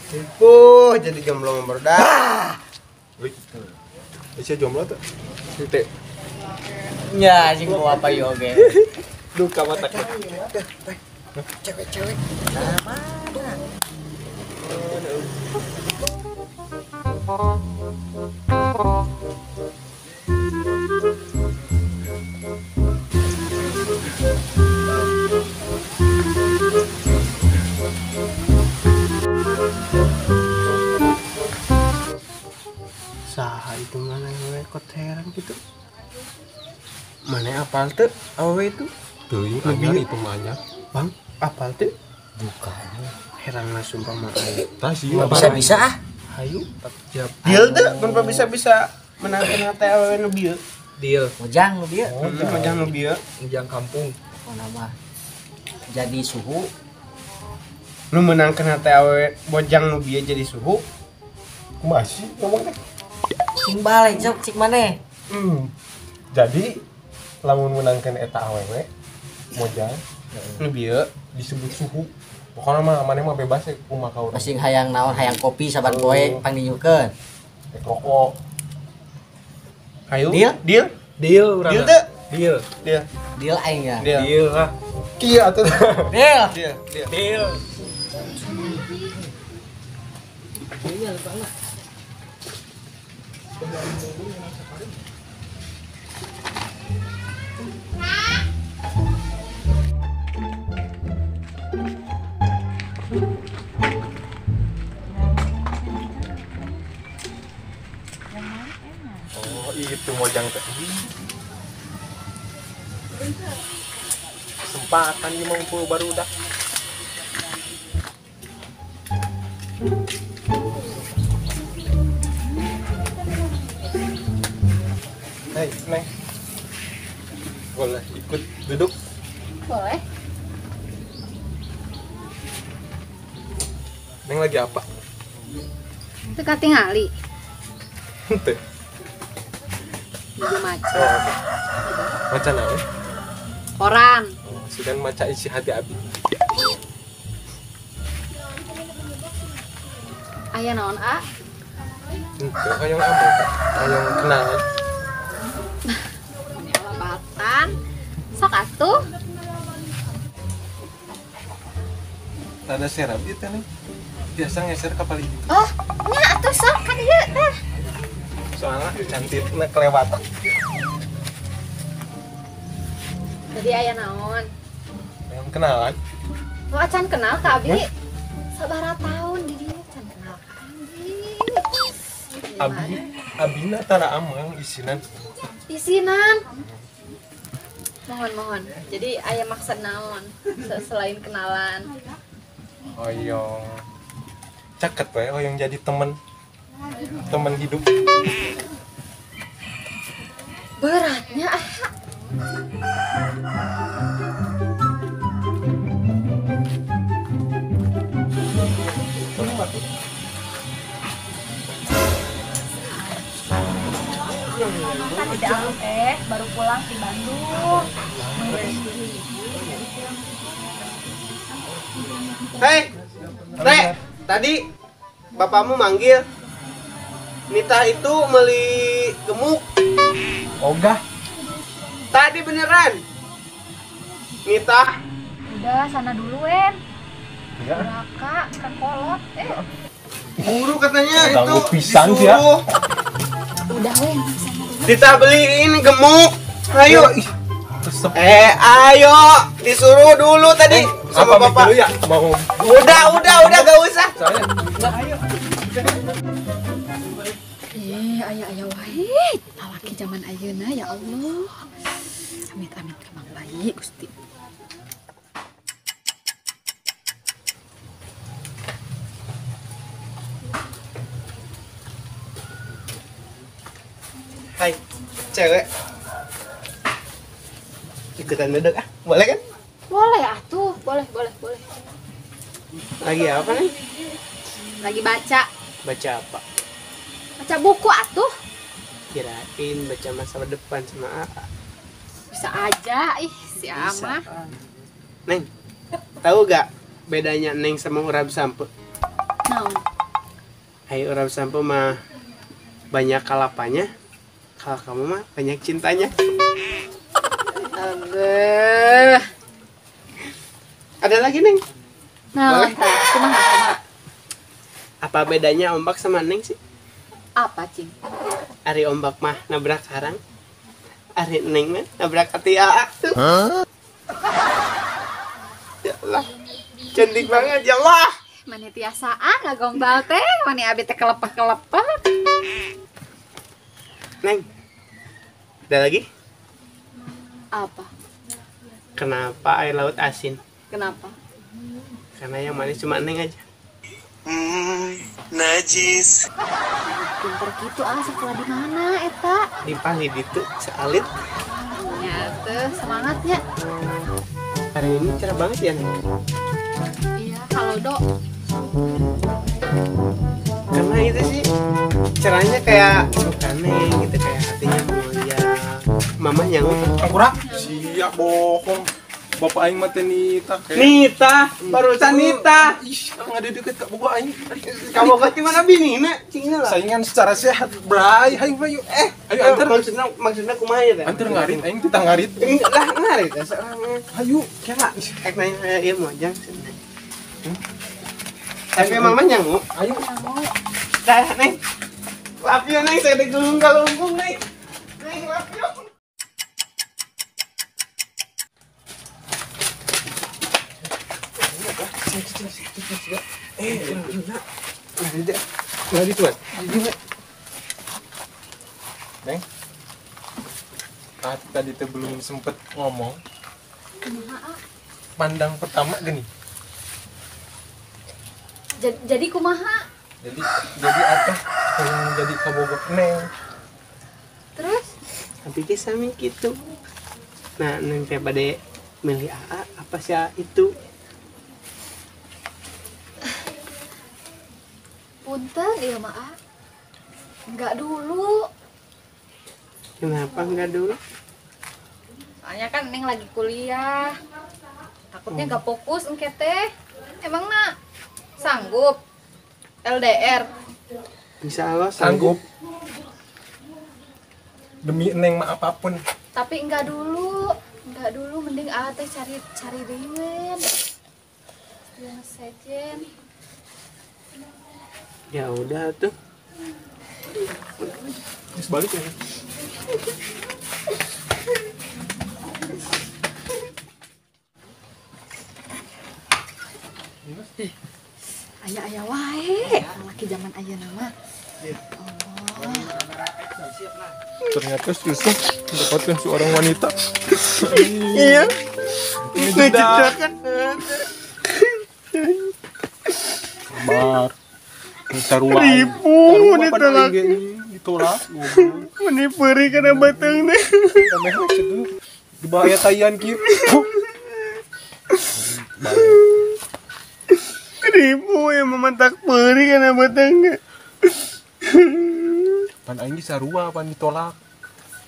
Ripuh jadi jomblo berdah. Wih. Sia jomblo tuh. Teu. Nya anjing bawa apa ieu oge. Duka mata. Cewek-cewek. Nah, mana? Saha itu mana we koteran gitu. Mana apal teu awewe itu? Teuing anyar itu mah anyar. Bang, apal teu? Bukan. Heran lah sumpah mah aing. Tah sih bisa-bisa ah. Hayu. Deal teu mun bisa-bisa menangkeun hate awewe nu bieu. Deal. Mojang nu bieu. Mojang nu bieu, mojang kampung. Pokona mah jadi suhu. Nu menangkeun hate awewe bojang nu bieu jadi suhu. Kumaha sih ngomong teh? Cing balik sok cik maneh. Jadi lamun menangkeun eta awewe mojang nu bieu disebut suhu. Pokona mah maneh mah bebas ya kumaha ka urang. Masing hayang naon hayang kopi saban poe pangdinyukeun. Rek rokok. Hayu. Deal? Deal? Deal urang. Deal teu? Deal. Deal. Deal aing ya. Deal. Deal lah. Kieu atuh. Deal. Deal. Deal. Deal. Iya lupa lah. Oh, itu mojang teh. Kesempatan ieu mampu baru udah. Hei, Neng. Boleh ikut duduk? Boleh. Neng lagi apa? Teu katingali. Henteu. Nuju maca. Oh, maca naon? Koran. Oh, sudah maca isi hati abi. Aya naon, A? Henteu, hayang apa? Hayang kenalan. Batan. Sok atuh. Rada serap ieu teh, Neng. Biasa ngeser ka palih gitu. Oh, nya atuh sok ka dieu teh. Soalnya cantikna kelewatan. Jadi aya naon? Hayang kenalan. Oh, acan kenal ka abi? Sabaraha tahun di dieu can kenal ka abi. Abi, abina tara amang isinan. Isinan. Mohon mohon. Jadi aya maksud naon selain kenalan? Hoyong caket we, hoyong jadi temen. Temen hidup. Beratnya ah. Tadi aku teh baru pulang di Bandung. Hei, Re, tadi bapakmu manggil. Nita itu meli gemuk. Ogah. Tadi beneran. Nita. Udah sana dulu, Wen. Ya. Raka, kan kolot. Buru katanya itu pisang ya. Udah, Wen, sana dulu. Nita beliin gemuk. Ayo. Ayo, disuruh dulu tadi sama bapak. Dulu ya? Mau. Udah, gak usah. Soalnya. Ayo. Aya wae, lalaki zaman ayeuna ya Allah. Amit amit ka Mang Bayi Gusti. Hai, cewek. Ikutan duduk ah, boleh kan? Boleh atuh, boleh. Lagi apa nih? Lagi baca. Baca apa? Baca buku atuh. Kirain baca masa depan sama AA. Bisa aja, ih si Ama. Neng, tahu gak bedanya Neng sama urap sampe? Naon? Ayo urap sampo mah banyak kalapanya, kalau kamu mah banyak cintanya. Aduh. Ada lagi, Neng? Nah, boleh? Kumaha? Apa bedanya ombak sama Neng sih? Apa, Cing? Ari ombak mah nabrak karang. Ari Neng mah nabrak hati AA tuh. Huh? Ya Allah. Cantik banget, ya Allah. Mani tiasaan ngagombal teh, mani abi teh kelepek-kelepek. Neng. Ada lagi? Apa? Kenapa air laut asin? Kenapa? Karena yang manis cuma Neng aja. Najis. Pinter gitu ah, sekolah di mana eta? Di Pali ditu sealit. Ya tuh, semangatnya. Hari ini cerah banget ya, Neng. Iya, halo Dok. Karena itu sih cerahnya kayak bukan Neng gitu, kayak hatinya mulia. Mama nyangu. Angkurak? Siap bohong. Bapak aing mah teh Nita. Nita, barusan Nita. Ih, enggak deket ka bogo aing. Kamu kok cuma bini na, cingna lah. Saingan secara sehat, bray. Hayu ayo. Ayo antar. Maksudnya kumaha ya teh? Antar ngarit aing teh ngarit. Lah ngarit seorang. Hayu, kira ek nanya ieu mojang. Tapi mama nyangu. Ayo. Dah, Neng. Love you, Neng. Saya digulung kalungkung, Neng. Neng, love you. Nggak tuan. Neng, tadi tuh belum sempet ngomong. Pandang pertama gini. Jadi kumaha? Jadi apa? Yang jadi kabogok Neng. Terus? Tapi kisahnya gitu. Nah, Neng teh bade milih AA apa sih itu? Punten ya maaf. Enggak dulu. Kenapa enggak dulu? Soalnya kan Neng lagi kuliah. Takutnya enggak fokus engke teh. Emang nak sanggup LDR? Insya Allah sanggup. Demi Neng mah apapun. Tapi enggak dulu. Enggak dulu, mending A teh cari deui. Yang sejen. Ya udah tuh. Terus balik ya. Aya-aya wae, laki zaman ayeuna mah. Allah. Ternyata susah mendapatkan seorang wanita. Iya. Ngejedakan. Kabar. Sarua ribu ditolak. Ditolak. Meni peuri kana bateung teh. Aneh cenah. Dibahaya taian kieu. Ribu yang memantak peuri kana bateung teh. Pan aing ge sarua pan ditolak.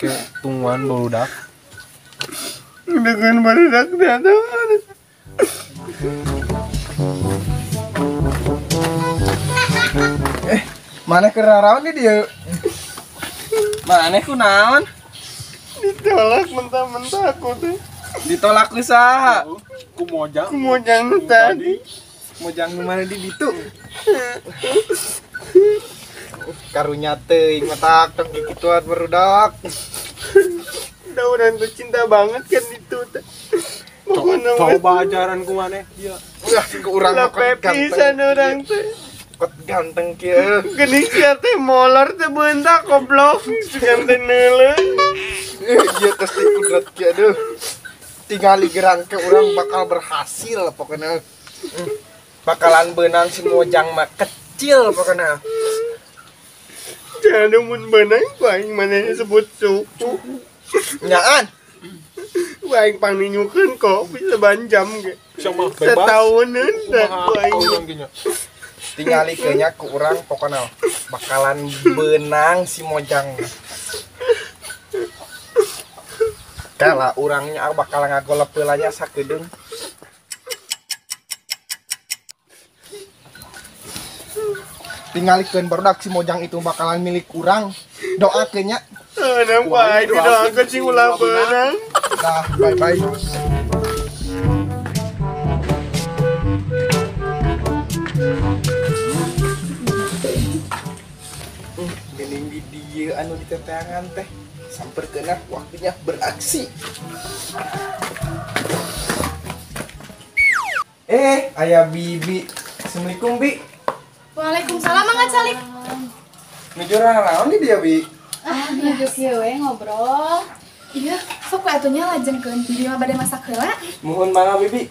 Ke tungguan barudak. Dengan barudak datang. Mana kerarawan nih dia? Mana ku naon? Ditolak mentah-mentah aku tuh. Ditolak ku saha? Ku mojang. Ku mojang tadi. Mojang nu mana di ditu? Karunya teuing matak tong kikituan barudak. Udah urang tuh cinta banget kan itu teh. Coba ajaran ku maneh. Iya. Ulah ku urang mah pisan urang teh. Kot ganteng kieu. Geuning sia teh molor teh beuntak goblok. Sugan teh neuleuh. Ieu tos teh kudrat kieu aduh. Tingali gerang ke urang bakal berhasil pokoknya. Bakalan beunang si mojang mah kecil pokoknya. Jangan mun beunang ku aing manehna sebut suku. Nyaan. Ku aing pangninyukeun kok bisa banjam ge. Sama bebas. Setauneun da ku aing. Tingali kayaknya ku urang pokoknya bakalan benang si mojang. Kala urangnya bakal ngagolep heulanya sakedeung. Tinggalikeun barudak si Mojang itu bakalan milik kurang. Doakeun nya. Nang bae didoakeun sing ulah beunang. Dah, bye bye. Geuning di dieu anu diteteangan teh. Samperkeun waktunya beraksi. Aya Bibi. Assalamualaikum, Bi. Waalaikumsalam, mangga calik. Nuju naon di dieu, Bi? Ah, nuju kieu we ngobrol. Iya, sok we atuh nya lajengkeun bibi mah bade masak heula. Muhun mangga, Bibi.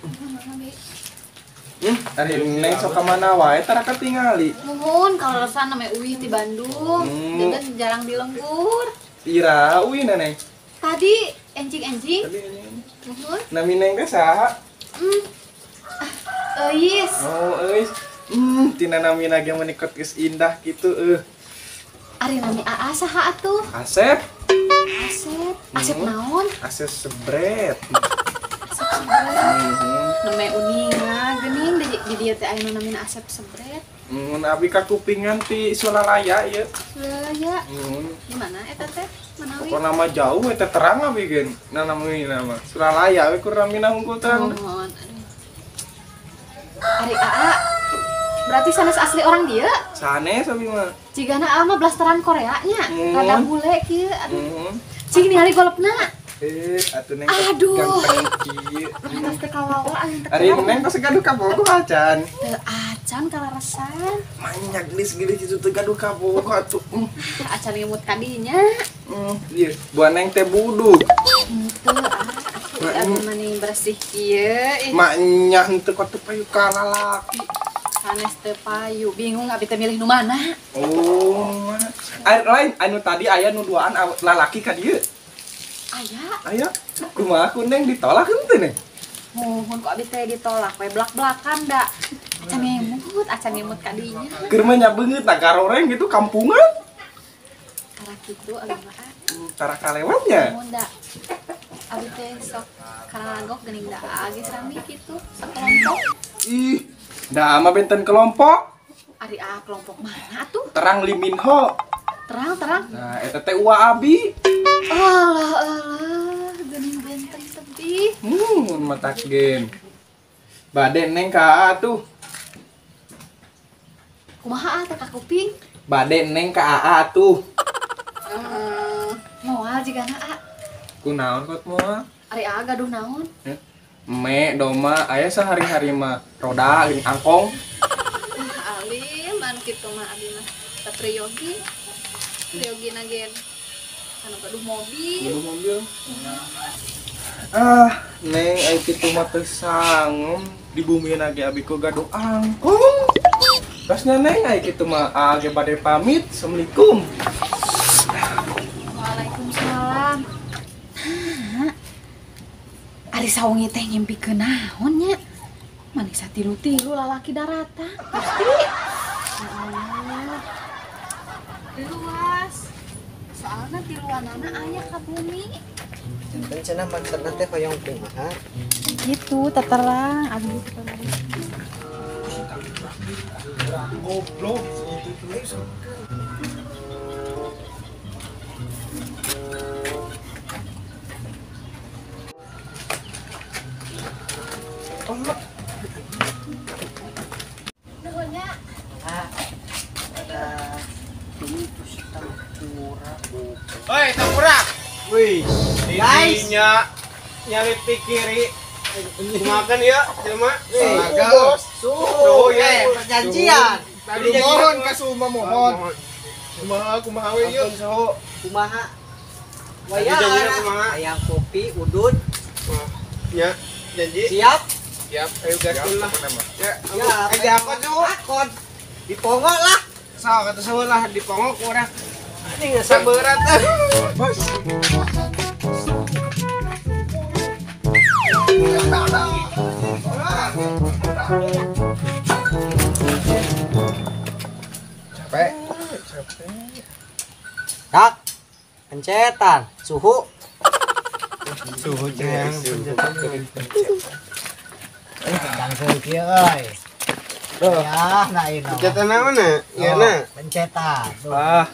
Ari Neng sok ka mana wae tara katingali. Muhun kaleresan namanya uih di Bandung. Jangan jarang di lembur. Ira uih na, Neng. Tadi enjing-enjing. Muhun. Nami Neng teh saha? Eis. Oh, eis. Tina namina ge menikot geus indah kitu euh. Ari nami Aa saha atuh? Asep. Asep. Asep naon? Asep sebret. Asep sebret. Name uninga geuning di dieu teh aya nu namina Asep sebret. Abi kakupingan ti Sulalaya ieu. Sulalaya. Di mana eta teh? Manawi? Pokona mah jauh eta terang abi geun. Na namina mah Sulalaya we kur namina hungkul terang. Mohon. Ari Aa berarti sanes asli orang dia? Sanes abi mah. Cigana Aa mah blasteran Korea nya. Rada bule kieu aduh. Cing ningali golepna. Atuh Neng. Aduh. Ganteng kieu. Atas teh kawawa aing teh. Ari Neng pasti gaduh kabogoh acan. Teu acan kaleresan. Manyak geus geulis kitu teu gaduh kabogoh atuh. Acan ngemut ka dinya. Ieu buah Neng teh budug. Henteu ah. Atuh mani bersih kieu. Maknya henteu katuh payu ka lalaki. Sanes teu payu, bingung abi teh milih nu mana. Oh, mana? Lain anu tadi aya nu duaan lalaki ka dieu. Aya. Aya. Kumaha ku Neng ditolak henteu Neng? Muhun kok abi teh ditolak we blak-blakan da. Acan ngemut ka dinya. Keur mah nya beungeut na garoreng gitu kampungan. Tara kitu abi mah. Tara kalewatnya. Muhun da. Abi teh sok karagok geuning da ge sami kitu sakelompok. Ih, da mah benten kelompok. Ari a kelompok mana tuh? Terang Liminho. Terang. Nah, eta teh uwa abi. Alah, alah, geuning benten tebih. Matak gen. Bade Neng ka Aa tuh. Kumaha teh ka kuping? Bade Neng ka Aa tuh. Moal jigana A. Kunaon kot moal? Ari Aa gaduh naon? Me doma aya sehari-hari mah roda geuning angkong. Alim anu kitu mah abi mah teu priyogi. Priyogi na gen. Anu gaduh mobil. Gaduh mobil. Ah, Neng ai kitu mah teu sangem di bumi na ge abi ku gaduh angkong. Tasnya Neng ai kitu mah aa ge bade pamit. Assalamualaikum. Waalaikumsalam. Ari sawengi teh ngimpikeun naon nya? Manis tilu-tilu lalaki daratan. Pasti. Luas. Soalna tiluanana aya ka bumi. Janten cenah maksudna teh hoyong kumaha? Gitu, teterang abdi teterang. Goblok. Nuhunnya. Oi, tengkurak. Wih, guys, nyalip di kiri. Makan ya, jelema. Bos. Suhu, ya, perjanjian. Tadi mohon ka Suma mohon. Kumaha kumaha we ieu? Suhu. Kumaha? Waya, ayam kopi, udud. Ya, janji. Siap. Siap, ayo gaskeun lah. Ya, eh akon suhu. Akon. Dipongok lah. Sok atuh suhu lah dipongok ku urang. Anjing geus saberat ah. Bos. Capek. Capek. Kak. Pencetan, suhu. Suhu ceng, pencetan. Langsung kieu euy. Ya, nah ini. Pencetan naon na? Ieu na. Pencetan. Ah.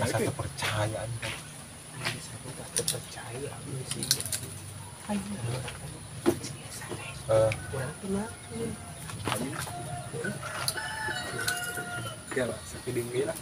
Satu percayaan kan. Satu percaya sih. Kurang tenang. Ya lah, sakieu deui lah.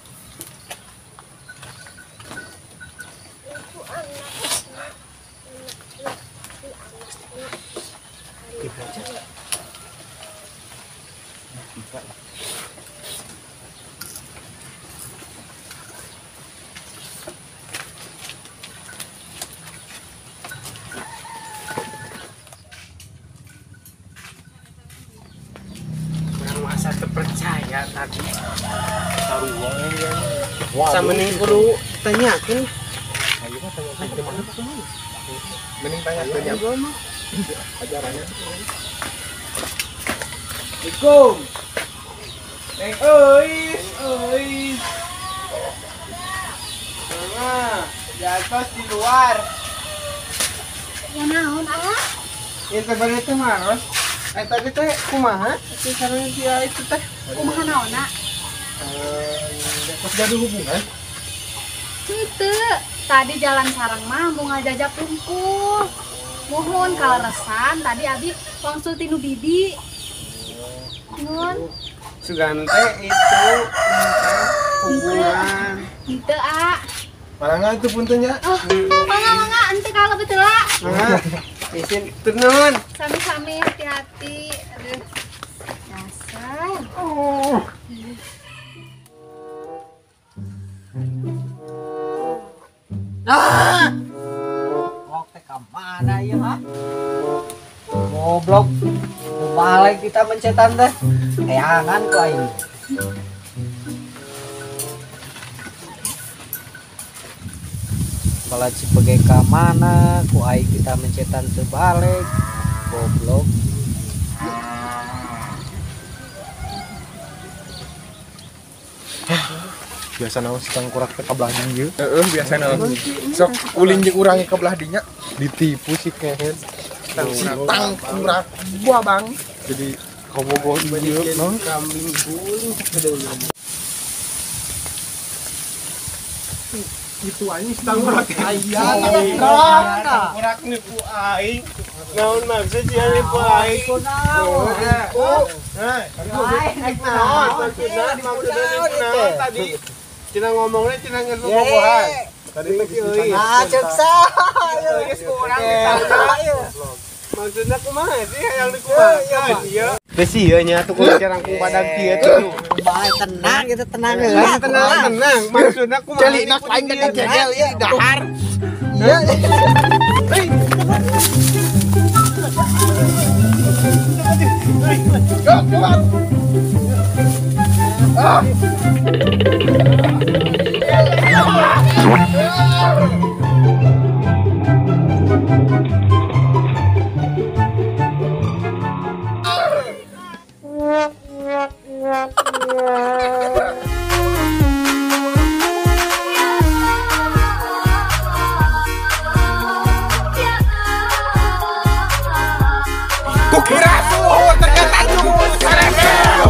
Percaya tadi sama mending kudu tanyakeun. Ayo mah tanyakeun kumaha kumaha. Mending tanyakeun nya mah. Ajarannya. Assalamualaikum. Neng euis, euis. Mama, di atas di luar. Ya naon ah? Ieu teh bade teh maros. Tadi teh kumaha? Itu caranya dia itu teh. Kumaha naonna? Pas gaduh hubungan? Henteu. Tadi jalan sareng mah mau ngajajap pungkul. Mohon kaleresan tadi abi wangsul tinu bibi. Nuhun. Sugan teh itu hubungan. Henteu ah. Mangga itu puntennya. Oh, mangga henteu kalau betul lah. Mangga. Isin turun. Sami-sami hati-hati. Aduh. Dasar. Oh. Ah. Goblok teh ka mana ieu ha? Goblok. Balik kita mencetan teh. Kayangan ku aing. Kepala Cipege ka mana ku aing kita mencetan teu balik. Goblok. Biasa naon si tangkurak teh ka belah dieu. Heeh, biasa naon. Sok ulin jeung urang ka belah dinya ditipu si kehed. Si tangkurak buah bang. Jadi kabogoh ieu naon kambing guling sakedeuna. Itu anjing si tangkurak. Aya tangkurak nipu aing. Naon maksud sia nipu aing? Kunaon? Naon maksudna naon tadi? Cina ngomongnya cina geus bobogohan. Tadi teh kieu. Ah, ceuk saha. Geus kurang ditanya. Maksudna kumaha sih hayang dikumahakeun ieu? Teh sieun nya atuh kudu carangkung badag kieu tuh. Bae tenang gitu tenang heula. Tenang tenang. Maksudna kumaha? Celina aing teh jegel ieu dahar. Iya. Go, keluar. Ah. Kukira suhu ternyata suhu sarebel.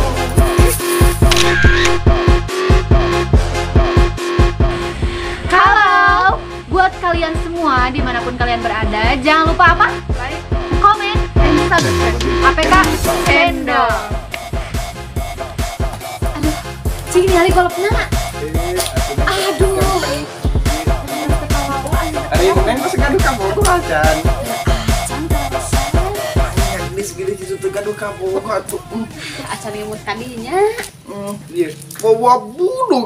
Kalau buat kalian semua dimanapun kalian berada, jangan lupa apa? Like, comment, and subscribe. APK Channel. Aduh, cing nyari golpna. Aduh. Ari Acan. Acan terusan. Geus gede kitu teu gaduh kabogoh atuh. Acan ngemut tadinya. Ieu. Bawa budug.